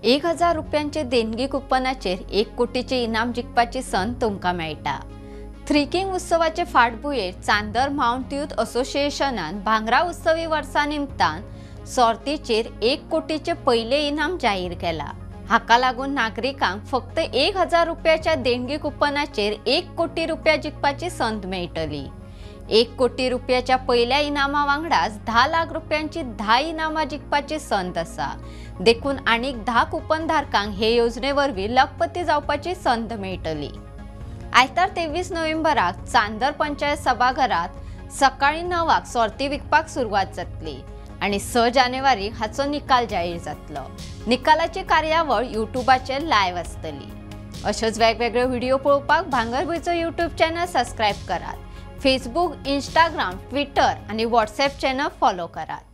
1000 रुपयांचे देणगी कुपनाचेर 1 कोटीचे इनाम जिखपाची संद तुमकां मेळटा. थ्री किंग उत्सवाचे फाटभुंयेर चांदर मावंट यूथ असोसिएशनान भांगरा उत्सवी वर्सा निमतान सोर्तीचेर 1 कोटीचे पयले इनाम जाहीर केला. हाका लागून नागरिकांक फक्त 1000 रुपयाच्या देणगी कुपनाचेर 1 कोटी रुपया जिखपाची संद मेळटली. 1 कोटी रुपयाच्या पयल्या इनामा वांगडाच 10 लाख रुपयांची 10 इनामां जिखपाची संद आसा. देखून आनीक 10 कुपनधारकांक हे योजने वरवीं लखपती जावपाची संद मेळटली. आयतार 23 नोव्हेंबराक चांदर पंचायत सभाघरात सकाळी 9 सोर्ती विकपाक सुरवात जातली आनी 6 जानेवारी हाचो निकाल जाहीर जातलो. निकालाची कार्यावळ यूट्यूबाचेर लायव्ह आसतली. अशेच वेगवेगळे व्हिडिओ पळोवपाक भांगरभूंयचो यूट्यूब चॅनल सबस्क्रायब करात. फेसबुक, इंस्टाग्राम, ट्विटर आणि व्हॉट्सॲप चॅनल फॉलो करात.